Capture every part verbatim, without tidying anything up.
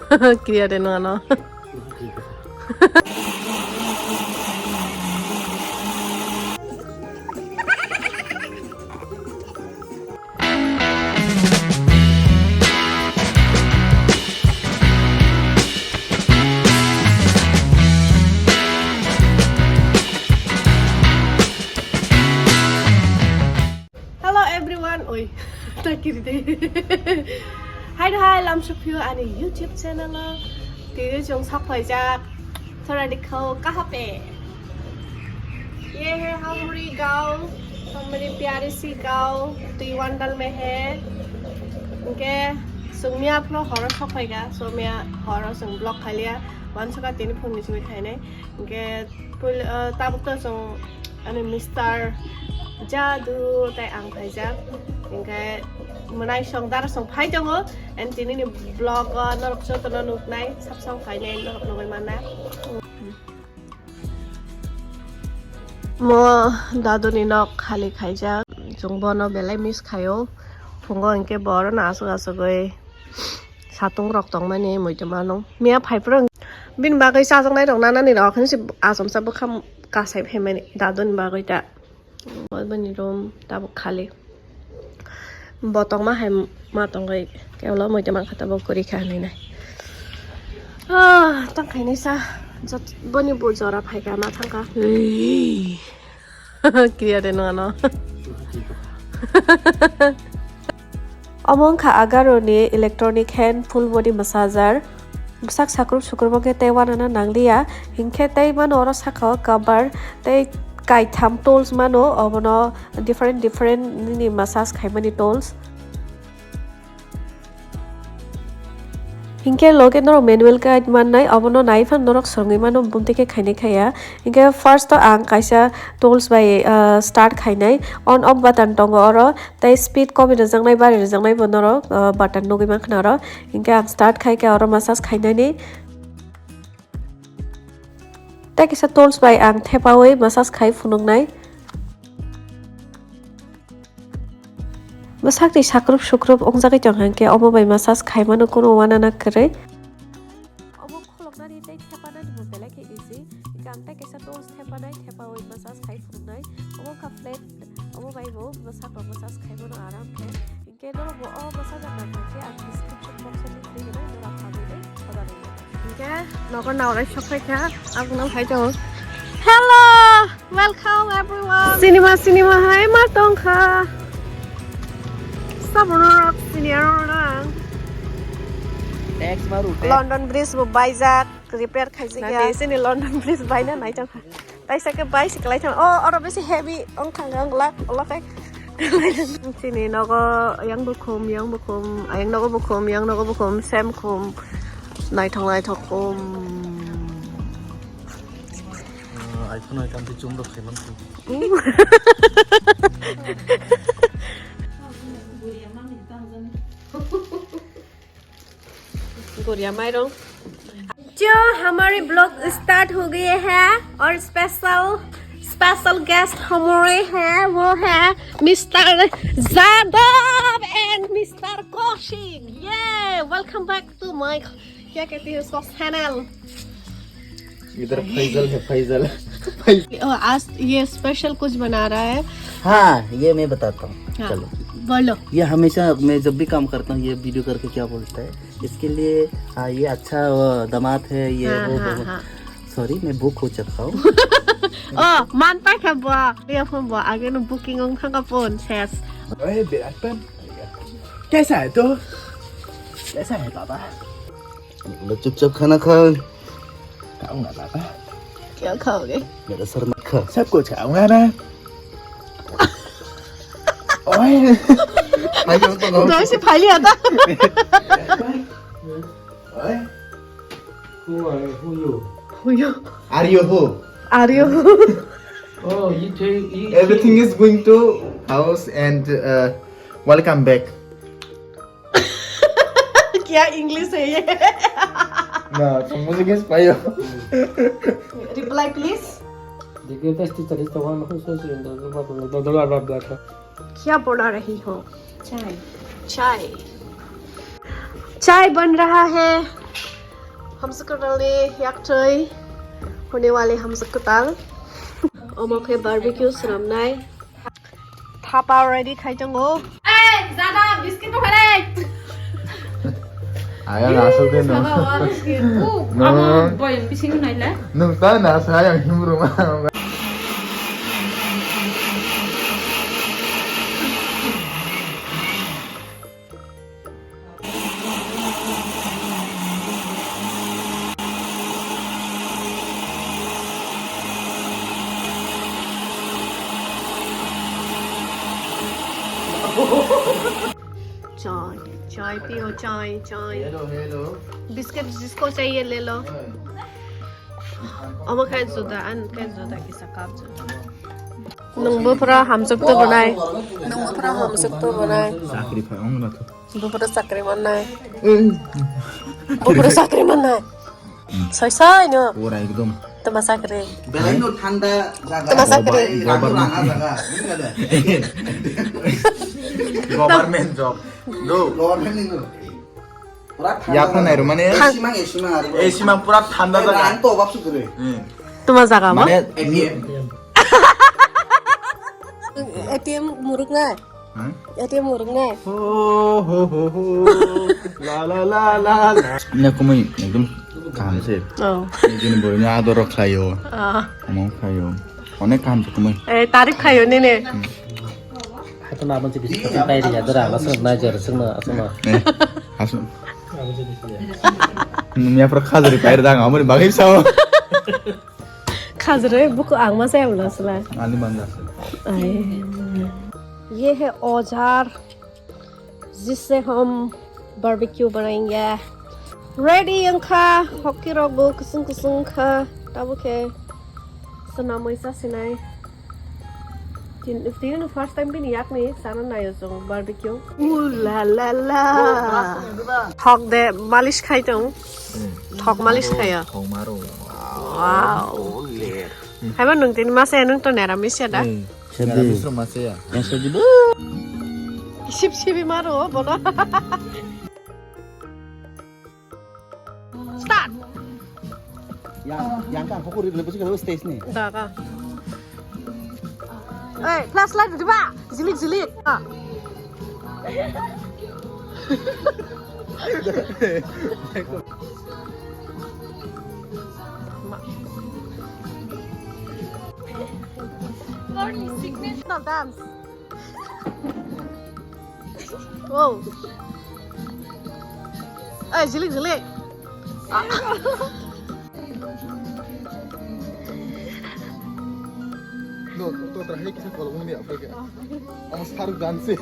Clear de no ano. Hello everyone, oi, takiri de. Hai hai, lamsuk phiyo ani YouTube channel o. Tiri jong sak phaijak. Thora dikhao kaha pe. Ye hai hamri gaon, hamri pyari si gaon, tui wandal mein hai. Hingke sungmiya phano horo sok phaiga, sumya horo sung vlog khaliya, wansuka tini phone ni simi khainai. Hingke pul-, eh, tabuk to sung ani Mister Jadu tai ang phaijak. Hingke mwnai song dara song phai tongo. And tini ni vlog o norok jotono nuknai, sab song khainai norok nugui manna. Mo daduni nok khali khaijak, chwng bono belai miss khaio. Phungo hinkhe bo orono aswk aswkgwi satung rok tongmani muitu mano. Miya phaiphuru bini bagwi chajaknai rok nanani rok hinwi se achomsa bwkha kasai phaimani daduni bagwi ta. Bini room tabuk khali. Bo tongma hai ma tongwi kebo muitu mankha tabuk kwrwi kha hinwi nai. Ah, tang khainai sa. Jot-, boni bo jora phaikha ma thangkha. Clear de no ano. Omo wngkha Agaro ni electronic hand full body massager. Bwsak sakrup sukrupbo khe tei uanana nangliya, hinkhe tei mano oro saka o cover tei kaitham tools mano, obono different different nini massage khaimani tools. Hinkhe loge norok manual guide mannai, obono nai phano norok swrwngwi mano, bumtwi khe khainai khaya. Hinkhe first o ang kaisa tools bai, ah, start khainai, on off button tongo oro, tei speed komi rwjaknai bari rwjaknai bo norok, ah, button nugwi mankha oro. Hinkhe ang start khai khe oro massage khainani. Tei kisa tools bai ang thepawi massage khai phunuknai. Bwsakni sakrup sukrup wngjagwi tong hinkhe omo bai massage khaimano kunu uanana kwrwi. Omo kholoknani tei thepanani bo belai khe easy. Hinkhe ang tei kisa tools thepanai, thepawi massage khai phunuknai. Omo wngkha flat, omo bai bo bwsakno massage khaimano aram khe. Hinkhe norokbo o bwsajak nangkha khe ang description box o link rinai, norok habwi tei order rwdi. Hinkhe nogo naorai sok phaikha, aboni hai tongo. Hello, welcome everyone. Cinema, cinema hai ma tongkha. Sabono rok senior rok nang. Tax maru, tax. London Bridge bo baijak, repair khaijak ya. Nani sini London Bridge baina nai tongkha. Taisa khe bicycle lai thang. Oh, oro bisi heavy wng thang ang lak, lak khe. Chini nogo yang bukhum, yang bukhum, ayang nogo bukhum, yang nogo bukhum, same khum. Naithok naithok khum. iPhone hai tampi chum rok khaiman khum. Goria mairong. जो हमारी blog start हो गई है और special special guest हमारे हैं, वो है मिस्टर जादव एंड मिस्टर कौशिक। ये वेलकम बैक टू माय, क्या कहते हैं उसको, चैनल। इधर फैजल है, फैजल। फैजल। ओ, आज ये स्पेशल कुछ बना रहा है। हाँ, ये मैं बताता हूँ। हाँ, चलो। बोलो। ये हमेशा मैं जब भी काम करता हूँ, ये वीडियो करके क्या बोलता है, इसके लिए, हाँ, ये अच्छा, वो, दामाद है, ये हाँ, वो, हाँ, वो। हाँ। Sorry, मैं बुक हो चुका हूँ। Oh, man paikha bo. Ye phone bo. Age no booking wng thangkha phone ses. Oye, Biratpan. कैसा है तो? कैसा है बाबा? बोलो, चुपचाप खाना खाओ। खाऊंगा बाबा। क्या खाओगे? मेरा सर मत खा। सब कुछ खाऊंगा मैं। ओए। भाई, हम तो लोग दोस्त से फाइल आता। ओए। Who are you? Who you? Who you? Are you who? Are you who? Oh, you take, you Everything take is going to house and, uh, welcome back. क्या इंग्लिश है ये? ना, समझ के पायो। Reply please. The greatest teacher is the one who shows you the blah, blah, blah, blah, blah, blah. क्या बना रही हो? चाय। चाय। चाय बन रहा है। Hamswk kwtalni yaktwi hwnwi wali hamswk kwtal. Omo khe barbecue swnamnai. Thapa ready khai tongo. Ei, jada, biscuit to kharai. Ayang asuk de no. Saba wa biscuit. Uh, no. Amo boy, bising naila. Nung ta na sa yang himru ma. Chai, chai piyo, chai, chai. Hello, hello. Biscuit jisko chahiye le lo. Hey. Amo khai juda, an khai juda kisa cup juda. Nungbo pura hamswk to bonai. Nungbo pura hamswk to bonai. Chakri phai ong na to. Bupura chakri mannai. Bupura chakri mannai. Sai sai no. Pura ekdom. Tama chakri. Belai no thanda jaga. Tama chakri. Rang rang jaga. Government job. Do. Government ni no. Pura thanda. Ya phanai ro mane. A C mang, A C mang ari. A C mang pura thanda jaga. Ang to obab sukre. Tama jaga ma? Mane A T M. A T M muruk nai. Hmm? A T M muruk nai. Ho, ho, ho, ho. La, la, la, la, la. Ina kumui ekdom kaham se. Oh. Jini boroni ador rok khlaio. Ah. Among khlaio. Onek kaham se kumui. Eh, tarif khaio nini. Hato na abang se biscuit pairi ya dora, aswk na jar, aswk na, aswk na. Eh, aswk. Nungya pro khajri pairi dang, amoni bagwi sao. Khajrwi buku ang ma saya ulo sala. Ani manda. Ai. Ye hai aujar, jisse hum barbecue banayenge. Ready wngkha, hoki rok bo kusung kusung kha, tabo khe swnamwi chasinai. Tin, tin first time bini yakni sana nayo chwng barbecue. Ooh la la la. Thok de malish khai tong. Hmm. Thok malish khaya. Thok maro. Wow. Haiba nung tini masa ya nung to neramis ya da? Hmm. Neramis ro masa ya. Sip sibi maro bono. Start. Yang, yang ka, aku rin lebih kalau stage ni. Da ka. Eh, flashlight di ba? Jilik, jilik. Ah. Morning sickness. No dance. Wow. Eh, jilik, jilik. No, to terakhir kita kalau ngomong ni apa ke? Ang saruk dance.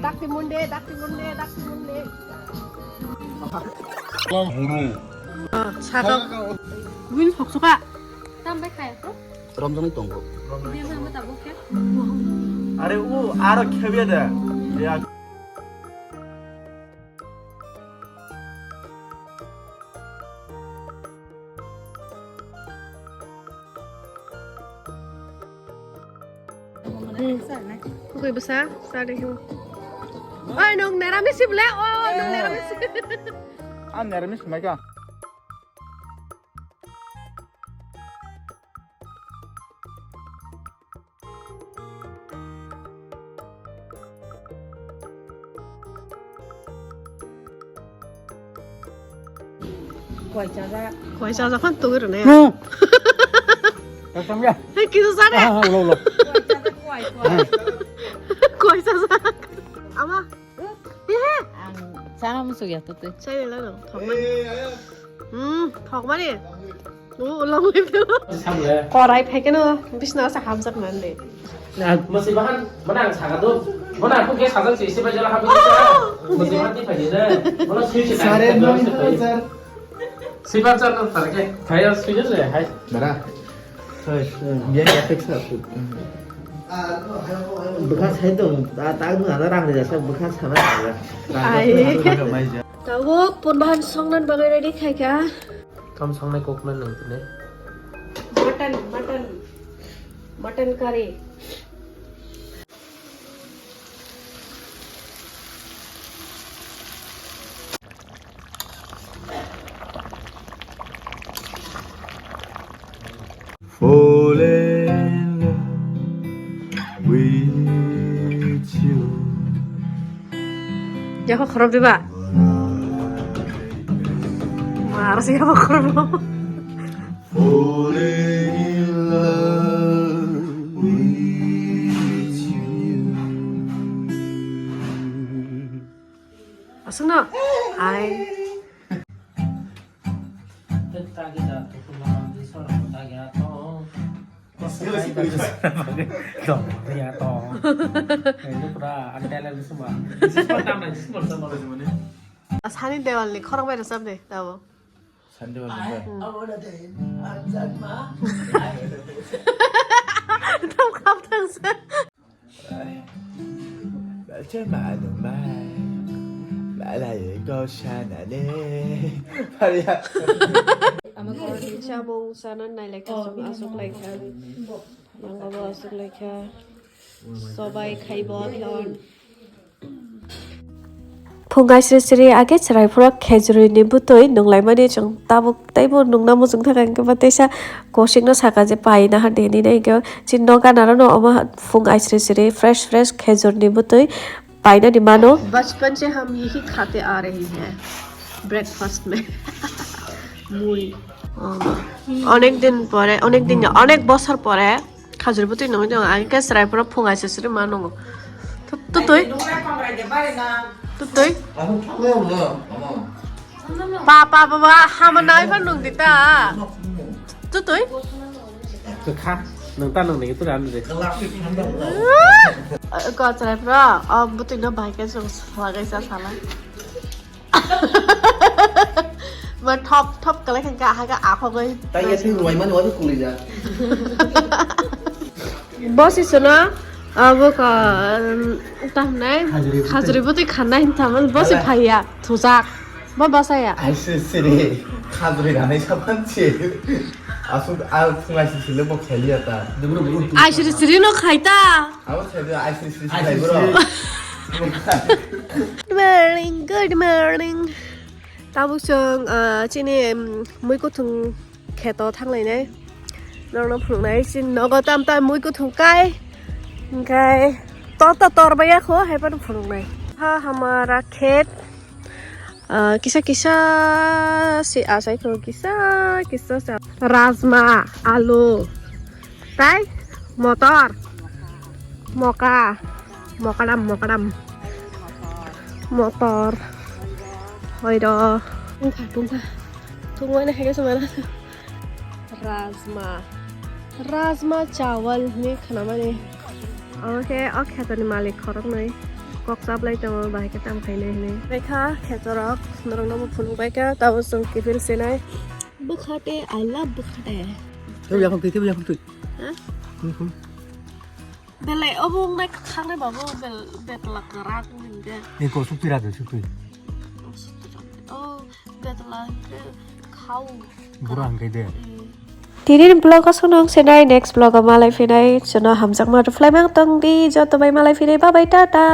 Dakti munde, dakti munde, dakti munde. Ah, saka. Win hoksuka. Tambai khaya ko? Romjani tongo. Dia mama tabuk ya. Are u aro khebia da. Ya. Bwsa, sari ho. Oi, nung neramis si bole? Oh, nung neramis. Ah, neramis mai ka. Koi chajak. Koi chajak khan tugui rwne. Hmm. Ekdom ya. Hey, kisu sare. Ah, ulo, ulo. Koi chajak, koi, koi. Koi chajak. Ama. Hehe. Ang sana musuk ya tute. Chai la no. Thokmani. Hmm, thokmani. O, long live. Korai phaikeno bisna sa hamjak mande. Masi bahan mana ang saka do. Mana aku ke sajak si sipai jala habi. Masi bahan ti phai de. Mana sui si. Sare no sir. Sipan sar no tarke. Kaya sui je hai. Bara. Biar efek sa. Bekas hai dong. Tak dong ada rang dia sa bekas sana. Ai. Abo pun bahan songnan bagwi ready khaikha. Tam songnai kokna nang tini. Mutton, mutton, mutton curry. Fall in love with you. Yakho khorop diba? Mar se yakho khorop. Falling in love with you. Aswkno? Ai. Sani Deol ni khorang bai rwchap de tabo. Sani Deol ni bai. Tam kham thang se. Balcha manung mai. Malai ko sana ne. Pariya. Ama ko chamung sana nai lekha song asuk lekha. Yang abo asuk lekha. Sobai khaibo lon. Phung aisri sri age chwrai phura khejuri ni bwtwi nunglaimani chwng tabuk teibo nungna muchung thangkha, hwnkhe ba teisa kosikno saka je pai nahar di hinwi, hwnkhe chini nok ganaro no omo phung aisri sri fresh fresh khejur ni bwtwi painani mano. Bachpan se hum yahi khate aa rahe hain breakfast mein. Mui. Onek din pore, onek din, onek bosor pore. Khajur bwtwi nungwi tongo, ang khe chwrai phuru phung aisri sri ma nungo. Tu-, tutui. Tutui. Pa, pa, pa, pa, hama nai pha nung di ta. Tutui. Kwkha, nung ta nung nai tu ran de. Ko chwrai phuru, o bwtwi no bai khe chwng salai sa salai. Ma thop thop kalai khan ka ha ka akhogoi. Tai ya thing ruwai mani wadi kulija. Bosi sono abo ka, um, ta hnai khajuri bwtwi. Khajuri bwtwi khanai hinta man bosi phaiya thujak. Bo basaya. Aisri sri khajuri ranai sapan si. Asuk al phung aisri sri le bo kheliya ta. Aisri sri no khaita. Abo khaidu aisri sri sri bro. Good morning, good morning. Tabuk chwng, ah, chini, um, mui kuthung kheto thanglainai. Norokno phunuknai, chini nogo tam tam mui kuthung kai. Hwnkhe tor ta tor baiya kho, hai phano phunuknai. Ha hamara khet. Ah, kisa kisa se achai kho, kisa kisa se. Rajma, alu, tai motor, moka, mokadam, mokadam, motor, hoiro. Tungkha, tungkha. Tungmani hai khe se mana. Rajma. Rajma chawal hinwi khnamani. Omo khe o khetorni malik khoroknwi kok chaplai tongo, bahai khe tamo khainai hinwi. Naikha khetorok, norokno bo phunukbaikha, tabuk chwng kiphil sinai. Bwkhate, I love bwkhate. Tei yaphang twi, tei yaphang twi. Ha? Yaphang. Belai obo wngnai khangnai babu bel-, betla kwrak wngkha. Ni ko sukti ra de, sukti. Oh, betla hwnkhe khao. Bura hwnkhe de. Eh. Tini ni vlog o sono wngse nai, next vlog o malai phinai, chwngno hamjakma rwphlai mang tong di, joto bai malai phinai, bye bye, tata.